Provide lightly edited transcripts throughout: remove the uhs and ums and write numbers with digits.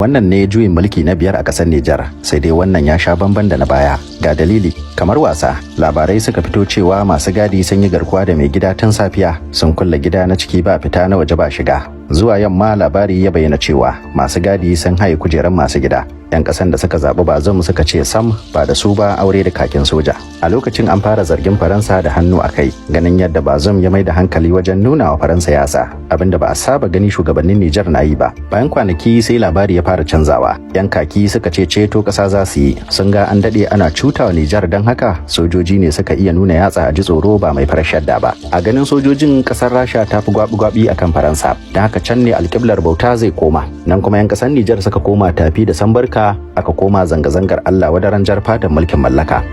Wannan ne juyin mulki na biyar a ƙasar Nijar, sai dai wannan ya sha bamban da na baya. Ga dalili, kamar wasa, labarai suka fito cewa masu gadi sun yi garkuwa da mai gida tun safiya, sun kulle gida na ciki ba fita, na waje ba shiga. Zuwa yamma labari ya bayyana cewa masu gadi sun haye kujeran masu gida. 'Yan ƙasan da suka zaɓi Bazum suka ce sam, ba da su ba aure da kakin soja. A lokacin an fara zargin Faransa da hannu a kai, ganin yadda Bazum ya mai da hankali wajen nuna wa Faransa yatsa, abinda ba a saba gani shugabannin Nijar na yi ba. Bayan kwanaki sai labari ya fara canzawa. 'Yan kaki suka ce ceto ƙasa za su yi, sun ga an daɗe ana cutawa Nijar, don haka sojoji ne suka iya nuna yatsa a ji tsoro, ba mai farar shadda ba. A ganin sojojin, ƙasar Rasha ta fi gwabi-gwabi akan Faransa, don haka can ne alƙiblar bauta zai koma. Nan kuma 'yan ƙasar Nijar suka koma tafi da sambarka, aka koma zanga-zangar Allah wadaran jar fatan mulkin mallaka.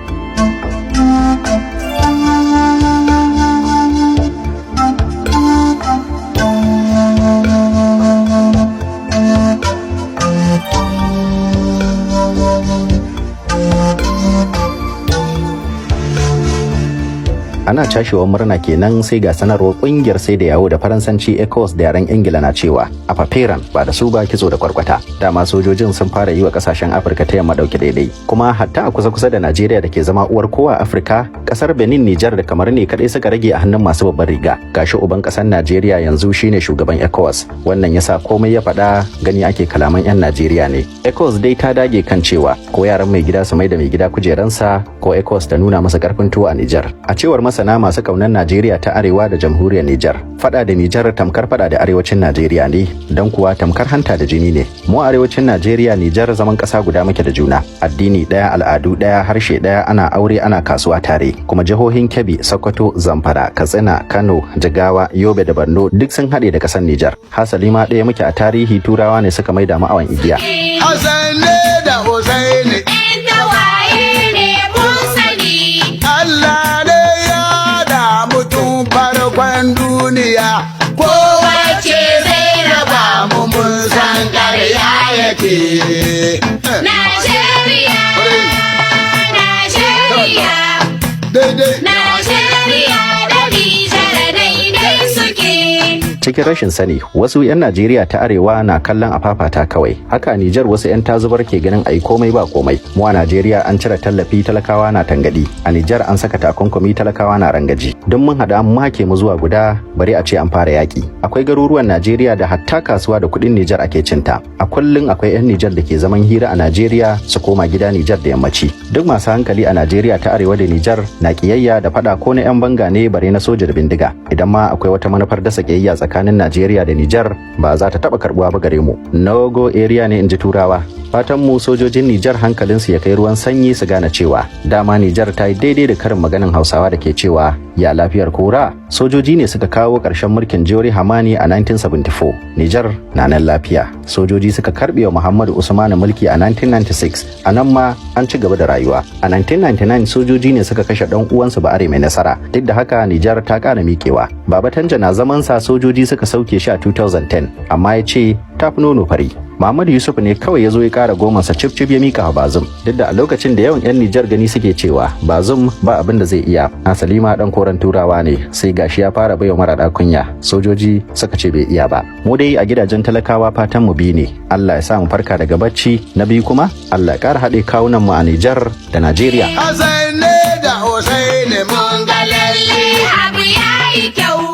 Ana cashewar murna kenan sai ga sanarwar kungiyar CEDEAO, da Faransanci ECOWAS, da yaren Ingila, na cewa a faferan ba da su ba kitso da kwarkwata. Dama sojojin sun fara yi wa kasashen Afirka ta Yamma dauki daidai, kuma hatta a kusa kusa da Najeriya da ke zama uwar kowa Afirka, kasar Benin, Nijar da Kamar ne kadai suka rage a hannun masu babbar riga. Gashi uban kasar Najeriya yanzu shine shugaban ECOWAS. Wannan yasa komai ya faɗa gani ake kalaman yan Najeriya ne. ECOWAS dai ta dage kan cewa ko yaran mai gida su mai da mai gida kujeransa, ko ECOWAS ta nuna masa karfin tuwo a Nijar. A cewar masana masu kaunar Najeriya ta Arewa da Jamhuriyar Nijar, fada da Nijar tamkar fada da arewacin Najeriya ne, don kuwa tamkar hanta da jini ne. Mu arewacin Najeriya, Nijar zaman ƙasa guda muke da juna, addini ɗaya, al'adu ɗaya, harshe ɗaya, ana aure, ana kasuwa tare. Kuma jihohin Kebbi, Sokoto, Zamfara, Katsina, Kano, Jigawa, Yobe da Borno duk sun haɗe da ƙasar Nijar. Hasali ma ɗaya muke a tarihi, Turawa ne suka maida mu awon igiya. Hassan ne da Husaini. Tawaye ne, mun sani. Allah ne ya da mutum farkon duniya. Kowa Wace zai raba mu mun san ƙarya yake. Najeriya, Najeriya, Daidai. Najeriya da Nijar daidai suke. Cikin rashin sani, wasu 'yan Najeriya ta Arewa na kallon a fafata kawai. Haka a Nijar wasu 'yan tazubar ke ganin ayi komai ba komai. Mu a Najeriya an cire tallafi, talakawa na tangadi. A Nijar an saka takunkumi, talakawa na rangaji. Don mun hada an make mu zuwa guda, bari a ce an fara yaki. Akwai garuruwan Najeriya da hatta kasuwa da kuɗin Nijar ake cinta. A kullum akwai 'yan Nijar da ke zaman hira a Najeriya su koma gida Nijar da yammaci. Duk masu hankali a Najeriya ta Arewa da Nijar na kiyayya da fada ko na 'yan banga ne, bare na soja da bindiga. Idan ma akwai wata manufar dasa kiyayya tsakanin Najeriya da Nijar, ba za ta taba karbuwa ba gare mu. No go area ne, in ji Turawa. Fatan mu sojojin Nijar hankalinsu ya kai ruwan sanyi, su gane cewa dama Nijar ta yi daidai da karin maganin Hausawa da ke cewa ya lafiyar kora. Sojoji ne suka kawo ƙarshen mulkin Jori Hamani a 1974. Nijar na nan lafiya. Sojoji suka karbe wa Muhammadu Usmanu mulki a 1996. A nan ma an ci gaba da rayuwa. A 1999 sojoji ne suka kashe dan uwansu Ba'are Mai Nasara. Duk da haka Nijar ta ƙara miƙewa. Baba Tanja na zaman sa sojoji suka sauke shi a 2010, amma ya ce ta fi nono fari. Muhammadu Yusuf ne kawai ya zo ya kara gomansa cif cif ya mika wa Bazum. Duk da a lokacin da yawan 'yan Nijar gani suke cewa Bazum ba abin da zai iya. Asali ma dan koren Turawa ne, sai gashi ya fara baiwa mara kunya. Sojoji suka ce bai iya ba. Mu dai a gidajen talakawa fatan mu biyu ne. Allah ya sa mu farka daga bacci, na biyu kuma Allah ya kara haɗe kawunan mu a Nijar da Najeriya. Hassan ne da Husaini mun Mun ga lalle abu ya yi kyau.